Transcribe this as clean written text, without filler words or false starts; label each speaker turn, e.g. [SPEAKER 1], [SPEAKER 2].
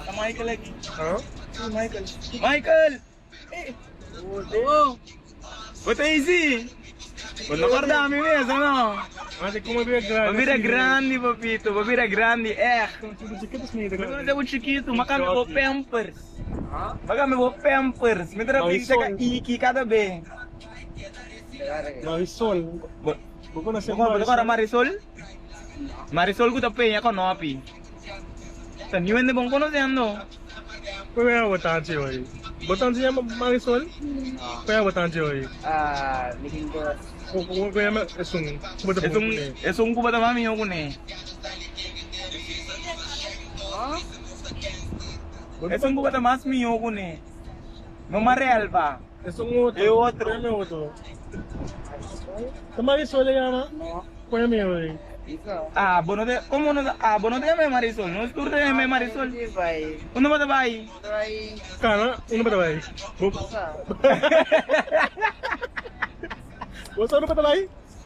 [SPEAKER 1] Ta Michael aki. Si Michael. Michael! Oh! Bo ta easy? Bo no corda mi mes o no? Bo bira grandi papito, bo bira grandi echt. Mi conoce bo chikito, mi a cambia bo pampers. Mi a cambia bo pampers. Mi ta bisa ka iki cada be.
[SPEAKER 2] Marisol. Bo conoce
[SPEAKER 1] Bo ta corda Marisol? Marisol cu ta peña conopi. Ta niu hende bon conoce ando.
[SPEAKER 2] Cu e bo ta haci hoy? Bo ta haci Marisol? Cu e bo ta haci hoy?
[SPEAKER 3] Ah, mi tin dos.
[SPEAKER 2] Cu e esun cu bo ta pon cune?
[SPEAKER 1] Esun cu bo ta mami yo cune. Esun cu bo ta mas miyo cune. No Marelva.
[SPEAKER 2] Esun otro.
[SPEAKER 1] E otro.
[SPEAKER 2] Cu e otro? Ta Marisol e yama?
[SPEAKER 3] No.
[SPEAKER 2] Cu e mi hoy?
[SPEAKER 1] Ah, bo no ta, como no ta, ah, bo no ta yama Marisol, nos tur ta yama Marisol. Unda bo ta bai?
[SPEAKER 2] Cana, unda bo ta bai? Bo sa unda bo ta bai?